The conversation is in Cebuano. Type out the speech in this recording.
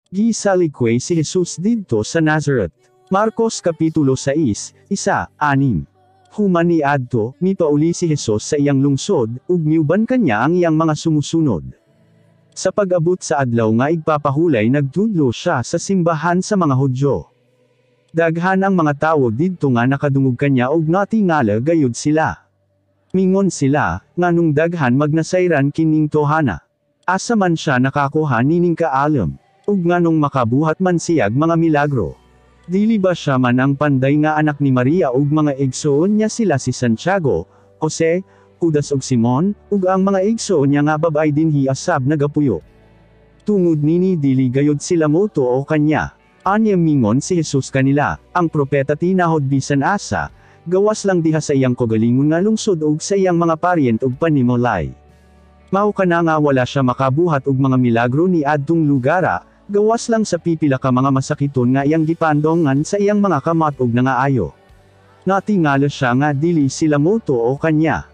Gisalikway si Jesus didto sa Nazareth. Marcos Kapitulo 6, 1, 6. Human niadto, mipauli si Jesus sa iyang lungsod, ug miuban kanya ang iyang mga sumusunod. Sa pag-abot sa adlaw nga igpapahulay, nagtudlo siya sa simbahan sa mga Hudyo. Daghan ang mga tawo didto nga nakadungog kanya ug natingala gayud sila. Mingon sila, "Nganong daghan mag nasayran kining tawhana? Asa man siya nakakuha nining kaalam? Ug nganong makabuhat man siyag mga milagro? Dili ba siya man ang panday nga anak ni Maria ug mga igsoon niya sila si Santiago, Jose, Judas ug Simon, ug ang mga igsoon niya nga babay dinhi asab nagapuyo?" Tungod nini dili gayud sila motuo kanya. Anya mingon si Jesus kanila, "Ang propeta tinahod bisan asa, gawas lang diha sa iyang kaugalingon nga lungsod ug sa iyang mga paryent ug panimolay." Mao kana nga wala siya makabuhat og mga milagro ni adtong lugara, gawas lang sa pipila ka mga masakiton nga iyang gipandongan sa iyang mga kamot ug nangaayo. Natingala siya nga dili sila motuo kanya.